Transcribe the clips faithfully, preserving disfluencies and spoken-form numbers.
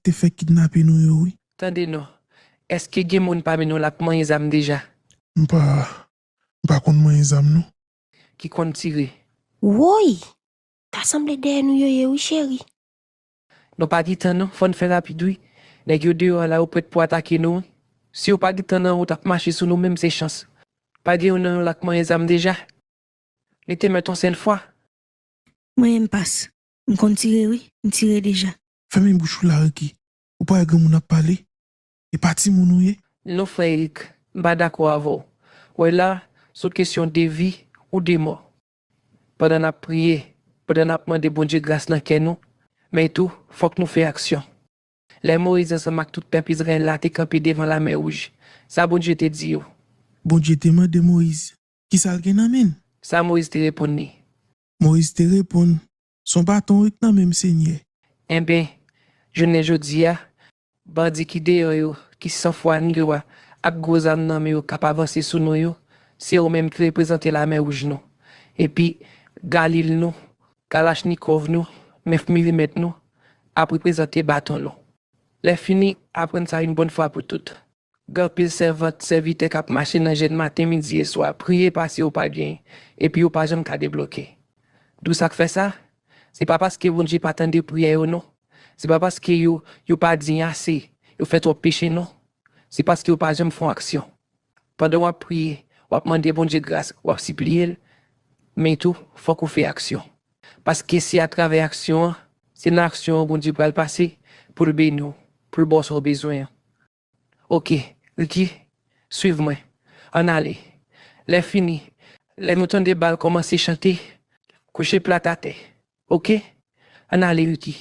te fè kidnape nou yo, wi. Tande non, èske gen moun pami nou l ap manyen zam deja? M pa, m pa konn manyen zam, non. Ki konn tire? Woy! Ta sanble dèyè nou yo ye, wi, cheri. Nou pa gen tan, non. Fò n fè rapid, wi. Nèg yo deyò a la, yo prèt pou atake nou, wi. Si yo pa gen tan nan wout, ap mache sou nou, menm se chans. Pa gen youn nan yo la k manyen zam deja? Li te mèt yon sèl fwa. Mwen menm, pas. M konn tire, wi. M tire deja. Fèmen bouch ou la, Ricky. Ou pa wè granmoun ap pale? E pa timoun ou ye? Non, frè Eric, m pa dakò avè w. Wè la, se yon kesyon de vi ou de mò. Pandan n ap priye, pandan n ap mande Bondye gras nan kè nou, men tou, fòk nou fè aksyon. Lè Moyiz ansanm ak tout pèp Izrayèl la te kanpe devan Lamè Wouj, sa Bondye te di yo? Bondye te mande Moyiz, kisa l gen nan men l? Sa Moyiz te reponn li? Moyiz te reponn, se yon baton wi k nan men m, Senyè. Enben, jounen jodi a, bandi ki deyò yo, ki san fwa ni lwa, ak gwo zam nan men yo k ap avanse sou nou yo, se ou menm ki reprezante Lamè Wouj nou. Epi, Galil nou, Kalachnikòv nou, nèf milimèt nou, ap reprezante baton nou. Lèfini, aprann sa yon bòn fwa pou tout. Gen anpil sèvant, sèvitè k ap mache nan jèn maten, midi e swa, priye pase yo pa genyen, epi yo pa janm ka debloke. D'où sa k fè sa? Se pa paske Bondye pa tande priyè yo, non. Se pa paske yo, yo pa diy ase, yo fè twòp peche, non. Se paske yo pa janm fè yon aksyon. Pandan w ap priye, w ap mande Bondye gras, w ap sipliye l, men tou, fòk ou fè aksyon. Paske se atravè aksyon an, se nan aksyon an Bondye pral pase pou l beni w, pou l ba w sa w bezwen an. Oke, Ricky, swiv mwen. Ann ale. Lèfini, lè nou tande bal kòmanse chante, kouche plat atè. Oke? Ann ale, Ricky.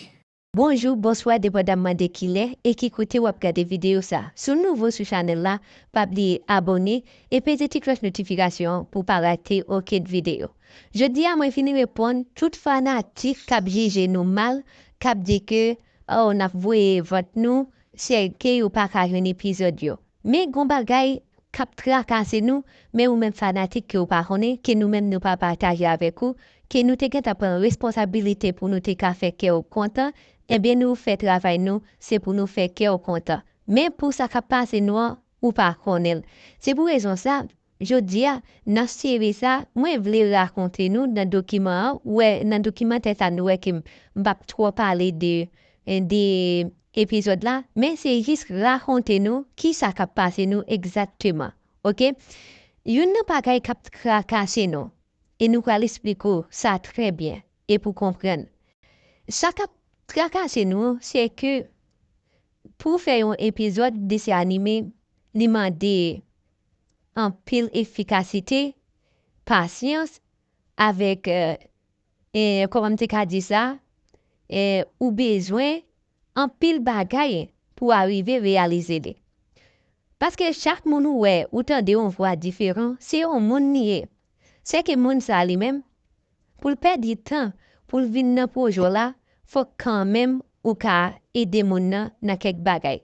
Bonjou, bonswa, depandamman de kilè e ki kote w ap gade videyo sa. Si w nouvo sou chanèl la, pa bliye abòne e peze ti klòch notifikasyon an pou w pa rate okenn videyo. Jodi a, mwen vini reponn tout fanatik k ap jije nou mal, k ap di ke, oh, n ap voye vant nou, sèke yo pa ka jwenn epizòd yo. Men gon bagay k ap trakase nou, men ou menm fanatik ke w pa konnen, ke nou menm nou pa pataje avèk ou, ke nou te gentan pran responsabilite pou nou te ka fè kè w kontan, ebyen nou fè travay nou, se pou nou fè kè w kontan. Men pou sa k ap pase nou an, ou pa konnen l. Se pou rezon sa, jodi a, nan seri sa, mwen vle rakonte nou nan dokiman an, ou wè, nan dokimantè sa, nou wè ke m, m p ap twò pale de, de epizòd la, men se jis rakonte nou kisa k ap pase nou egzakteman, oke? Youn nan bagay k ap trakase nou, e nou pral esplike w sa trè byen, e pou konprann. Sa k ap trakase nou, se ke pou fè yon epizòd desen anime, li mande anpil efikasite, pasyans, avèk, eh, eh, kòman m te ka di sa? Eh, ou bezwen anpil bagay pou w arive reyalize li. Paske chak moun ou wè, ou tande yon vwa diferan, se yon moun li ye. Sèke moun sa li menm, pou l pèdi tan, pou l vin nan pwojè w la, fòk kanmenm ou ka ede moun nan nan kèk bagay.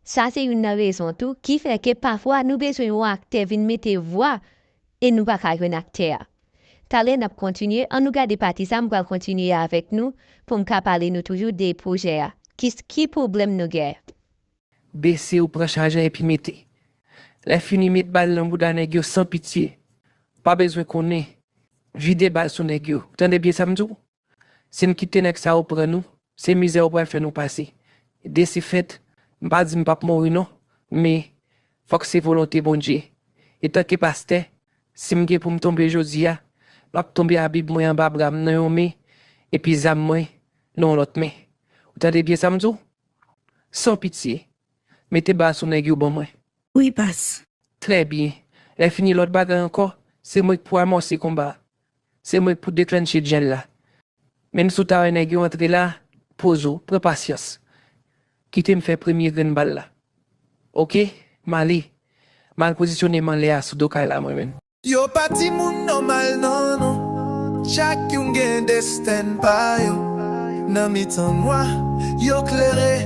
Sa se youn nan rezon tou ki fè ke pafwa nou bezwen yon aktè vin mete vwa e nou pa ka jwenn aktè a. Talè n ap kontinye, ann nou gade pati sa, m pral kontinye avèk nou pou m ka pale nou toujou de pwojè a. Ki, ki pwoblèm nou gen? Bese ou pran chaj an epi mete. Lèfini met bal nan bouda nèg yo san pitye. Pa bezwen konnen. Vide bal sou nèg yo. Ou tande byen sa m di w? Si n kite nèg sa yo pran nou, se mizè yo pral fè nou pase. Desifèt, m pa di m p ap mouri non, men fòk se volonte Bondye. Etanke pastè, si m gen pou m tonbe jodi a, m ap tonbe a Bib mwen anba bra m nan yon men, epi zam mwen nan yon lòt men. Ou tande byen sa m di w? San pitye. Mete bal sou nèg yo ban mwen. Wi, pas. Trè byen. Lèfini lòt bagay ankò, se mwen k pou amòse konba a. Se mwen k pou deklannche djèl la. Men si w ta wè nèg yo antre la, poze w, pran pasyans. Kite m fè premye grenn bal la. Oke, m ale. M al pozisyone m anlè a sou do kay la mwen menm. Yo pa timoun nòmal non, non. Chak youn gen desten pa yo. Nan mitan nwa, yo klere,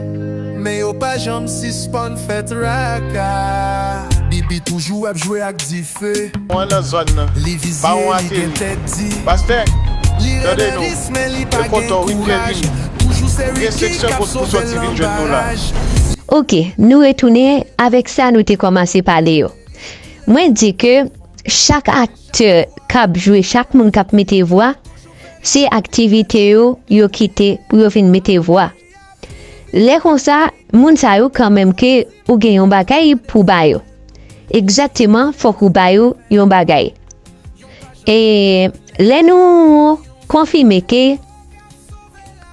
men yo pa janm sispann fè traka. Bibi toujou ap jwe ak dife. Mwen nan zòn nan. Li vizye, li gen tèt di. Pastè, li tande nou. Li rele ris, men li pa gen kouraj. Toujou Gen seksyon pou, pou sòti vin jwenn nou la. Ok, nou retounen avèk sa nou te kòmanse pale yo. Mwen di ke chak aktè k ap jwe, chak moun k ap mete vwa, se aktivite yo yo kite pou yo vin mete vwa. Lè konsa, moun sa yo kanmenm ke ou gen yon bagay pou ba yo. Egzakteman, fòk ou ba yo yon bagay. E lè nou konfime ke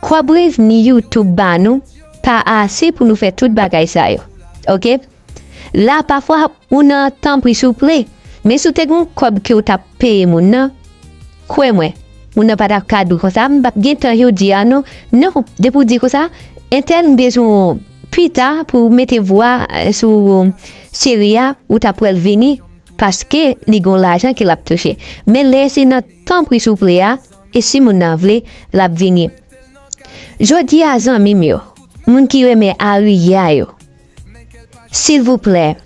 kòb revni YouTube ba nou pa ase pou nou fè tout bagay sa yo. Ok? La, pafwa, ou nan tanpri souple. Men si w te gen yon kòb ke w t ap peye moun nan, kwè mwen, moun nan pa t ap ka di w konsa, m p ap gen tan jodi a non. Non, depi w di konsa, entèl m bezwen w pita pou w mete vwa sou seri a, ou t ap wè l vini, paske li gen yon lajan ke l ap touche. Men lè se nan tanpri souple a, e si moun nan vle, l ap vini. Jodi a, zanmi m yo, moun ki renmen Aria yo, silvouplè,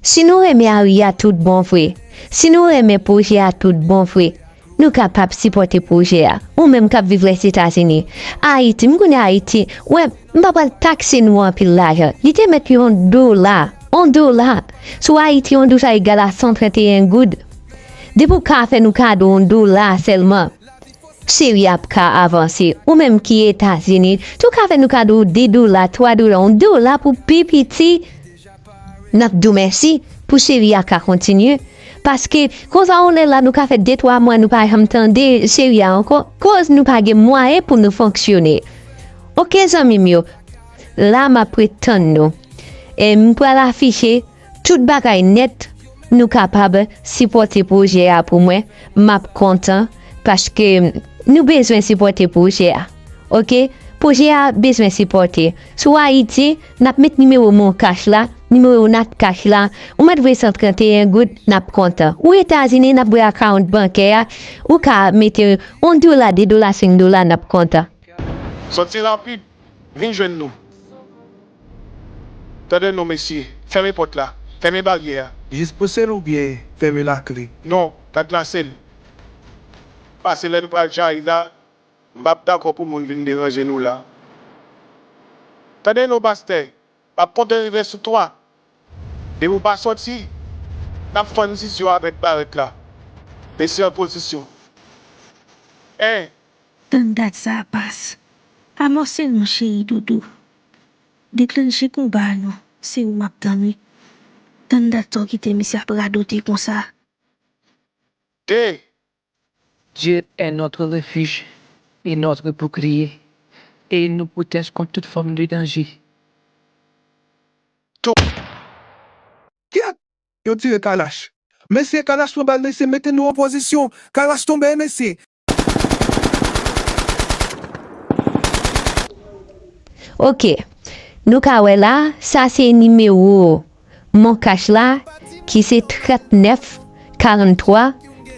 si nou renmen Aria tout bon vre, si nou renmen pwojè a tout bon vre, nou kapab sipòte pwojè a. Ou menm k ap viv Lèzetazini, Ayiti, m konnen Ayiti, wè, m pa pral takse nou anpil lajan. Li te mèt yon dola, yon dola. Sou Ayiti, yon dola egal a san trannteyen goud. Depi w ka fè nou kado yon dola sèlman, seri a ap ka avanse. Ou menm ki Etazini, si w ka fè nou kado de dola, twa dola, yon dola pou pi piti, n ap di w mèsi pou seri a ka kontinye. Paske konsa yon lè la nou ka fè de twa mwa nou pa janm tande seri a ankò, koz nou pa gen mwayen pou nou fonksyone. Ok zanmi m yo, la m ap ret tann nou. E m pral afiche tout bagay nèt, nou kapab sipòte pwojè a pou mwen, m ap kontan, paske nou bezwen sipòte pwojè a. Ok? Pwojè a bezwen sipòte. Si w Ayiti, n ap met nimewo Mon Cash la, nimewo Nat Cash la, ou mèt voye san trannteyen goud, n ap kontan. Ou Etazini, n ap voye akawont bankè a, ou ka mete yon dola, de dola, senk dola, n ap kontan. Sòti rapid, vin jwenn nou. Tande non mesye, fèmen pòt la, fèmen baryè a. Jis pouse l oubyen fèmen lakle. Non, gad la sèl. Pase lè nou pral jayi la, m p ap dakò pou moun vin deranje nou la. Tande non pastè, m ap konte rive sou twa. Depi w pa sòti, n ap fann zizye w avèk barèt la. Mesye an pozisyon. En. Tann dat sa a pas. Amòse non cheri doudou. Deklanche konba a non, se ou m ap tann wi. Tann dat sa w kite misye ap radote konsa. De. Dieu est notre refuge et notre bouclier, et il nous protège contre toute forme de danger. Kyèt! Yo tire Kalash. Mesye, Kalash pran bal, mesye, mete nou an pozisyon. Kalash tonbe, mesye. Ok. Nou ka wè la, sa se nimewo Mon Cash la, ki se trannèf, karanntwa,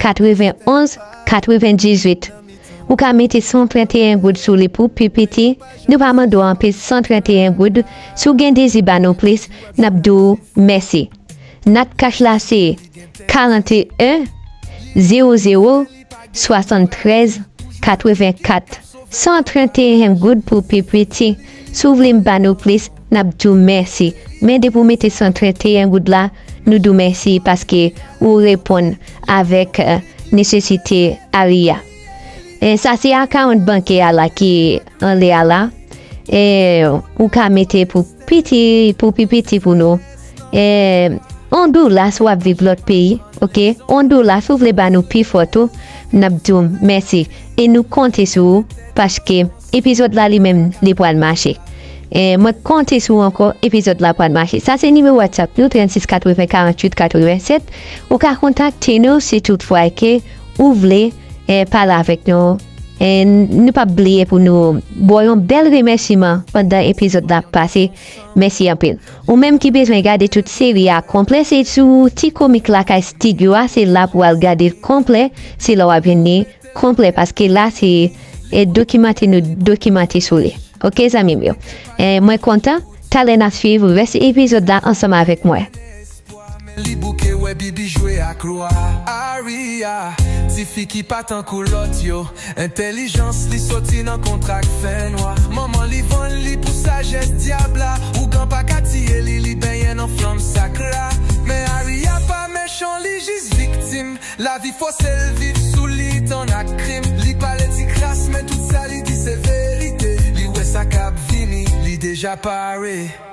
katrevenonz, katrevendizuit. Ou ka mete san trannteyen goud sou li pou pi piti. Nou pa mande w anpil, san trannteyen goud. Si w gen dezi ba nou plis, n ap di w mèsi. Nat Cash la se karanteyen, zewo zewo, swasanntrèz, katrevenkat. San trannteyen goud pou pi piti. Si w vle m ba nou plis, n ap di w mèsi. Men depi w mete san trannteyen goud la, nou di w mèsi paske ou reponn avèk, eh, nesesite Aria. E sa se akawont bankè a la ki anlè a la. E ou ka mete pou piti, pou pi piti pou nou. E yon dola si w ap viv lòt peyi, ok? Yon dola si w vle ba nou pi fò tou, n ap di w mèsi. E nou konte sou ou, paske epizòd la li menm, li pral mache. E mwen konte sou ou ankò, epizòd la pral mache. Sa se nimewo WhatsApp nou, trannsis katreven karanntuit katrevennsèt. Ou ka kontakte nou si tout fwa ke ou vle, e, pale avèk nou. E n-, nou p ap bliye pou nou ba w yon bèl remèsiman pandan epizòd la ap pase. Mèsi anpil. Ou menm ki bezwen gade tout seri a konplè, se sou Ti Komik Lakay Studio a, se la pou w al gade l konplè, se la w ap jwenn li konplè, paske la se, e, dokimante nou dokimante sou li. Ok, zanmi m yo? E, mwen kontan, talè n ap swiv rès epizòd la ansanm avèk mwen. Li bouke wè Bibi jwe ak lwa. Aria, fi ki pa tankou lòt yo. Entèlijans li soti nan kontra ak fènwa. Manman li vann li pou sajès dyab la. Ougan pa ka tiye li, li benyen nan flanm sakra. Men Aria pa mechan, li jis viktim. Lavi fòse l viv sou li, tann ak krim. Li pale ti kras, men tout sa li di se verite. Li wè sa k ap vini, li deja pare.